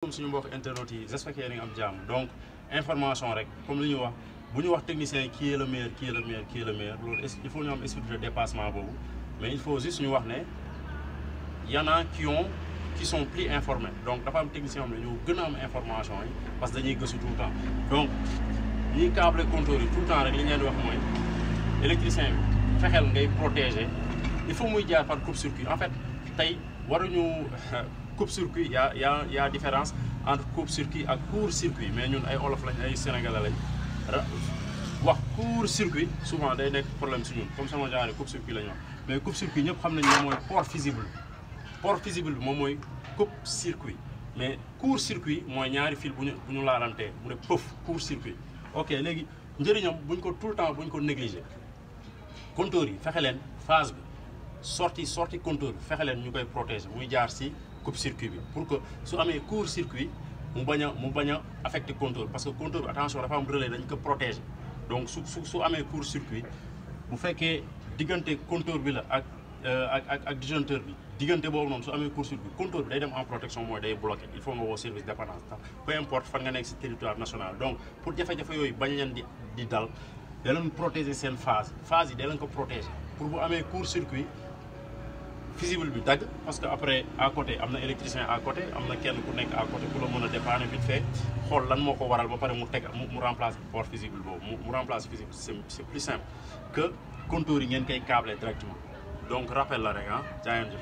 comme suñu mbokk internautes yi j'espère que yéen a ngi am jàmm donc information rek comme li ñu wax bu ñu wax technicien qui est le meilleur qui est le meilleur qui est le meilleur loolu il faut ñu am esprit de dépassement boobu mais il faut juste ñu wax ne y en a qui sont plus informés donc dafa am technicien xam ne ñoo gën a am information yi parce que dañuy gëstu tout le temps donc ñiy câble compteur yi tout le temps rek li ñu leen di wax mooy électricien bi fexeel ngay protéger il faut muy jaar par coupe-circuit en fait tey waruñu coupe-circuit y a différence entre coupe-circuit ak court-circuit mais ñun ay olof lañ ay sénégalais lañ wax court-circuit souvent day nekk problème si ñun comme sama genre coupe-circuit la ñu wax mais coupe-circuit ñëpp xam nañ ne mooy port visible bi moom mooy coupe-circuit mais court-circuit mooy ñaari fil bu ñu laalantee mu ne pëf court-circuit ok léegi njëriñam buñ ko tout le temps buñ ko négliger compteur yi fexe leen phase bi sortie compteur bi fexe leen ñu koy protéger muy jaar si coupe-circuit bi pour que su amee court-circuit mu bañ a affecté compteur parce que compteur bi attention dafa am relais dañ ko protéger donc su amee court-circuit bu fekkee diggante compteur bi la ak disjoncteur bi diggante boobu noonu su amee court-circuit compteur bi day dem en protection mooy day bloqué il faut nga woo service dépendance peu importe fan nga nekk si territoire national donc pour jafe-jafe yooyu bañ leen di dal da leen protéger seen phase yi da leen ko protéger pour bu amee court-circuit fusible bi dagg parce que après à côté am na électricien à côté am na kenn ku nekk à côté ku la mën a dépanner vite fait xool lan moo ko waral ba pare mu remplace port fusible boobu mu remplace fusible c'est plus simple que compteur yi ngeen koy câbler directement donc rappel la rek ah jaa ngeen jëf